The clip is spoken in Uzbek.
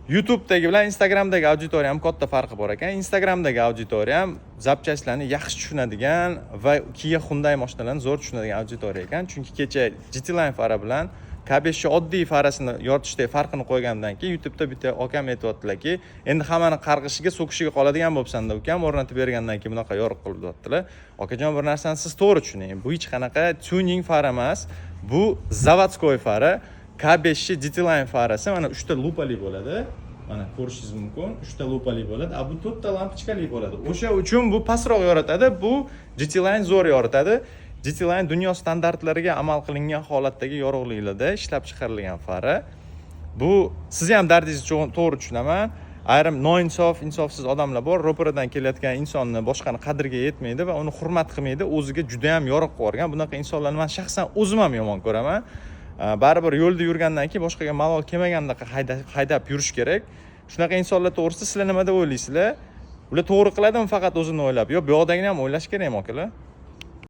YouTube'dagi bilan Instagramdagi auditoriya ham katta farqi bor ekan. Instagramdagi auditoriya ham запчасть larni yaxshi tushunadigan va Kia, Hyundai mashinalarini zo'r tushunadigan auditoriya ekan. Chunki kecha GT Line fara bilan K5 oddiy farasini yoritishda farqini qo'ygandan keyin YouTube'da bitta akam aytyaptilarki, endi hammani qarg'ishiga, so'kishiga qoladigan bo'libsanda, ukam, o'rnatib bergandan keyin bunaqa yorug' qilib, deyaptilar. Okajon, bir narsani siz to'g'ri tushuning. Bu hech qanaqa tuning fara emas. Bu заводской fara. K5 GT Line farasi mana 3 ta lupali bo'ladi. Mana, ko'rishingiz mumkin, 3 ta lupali bo'ladi. A bu to'rtta lampochkali bo'ladi. O'sha uchun bu pastroq yoritadi, bu GT Line zo'r yoritadi. GT Line dunyo standartlariga amal qilingan holatdagi yorug'liklarda ishlab chiqarilgan fara. Bu sizni ham dardingizni to'g'ri tushunaman. Ayrim noinsof, insofsiz odamlar bor, ro'paradan kelayotgan insonni, boshqani qadriga yetmaydi va uni hurmat qilmaydi, o'ziga juda ham yorug' qilib yuborgan. Bunaqa insonlarni man shaxsan o'zim ham yomon ko'raman. Baribir yo'lda yurgandan keyin boshqaga malol kelmagandaqa haydab yurish kerak. Shunaqa insonlar to'g'risida sizlar nima deb o'ylaysizlar? Ular to'g'ri qiladimi faqat o'zini o'ylab, yo bu yoqdagini ham o'ylash kerakmi, akalar?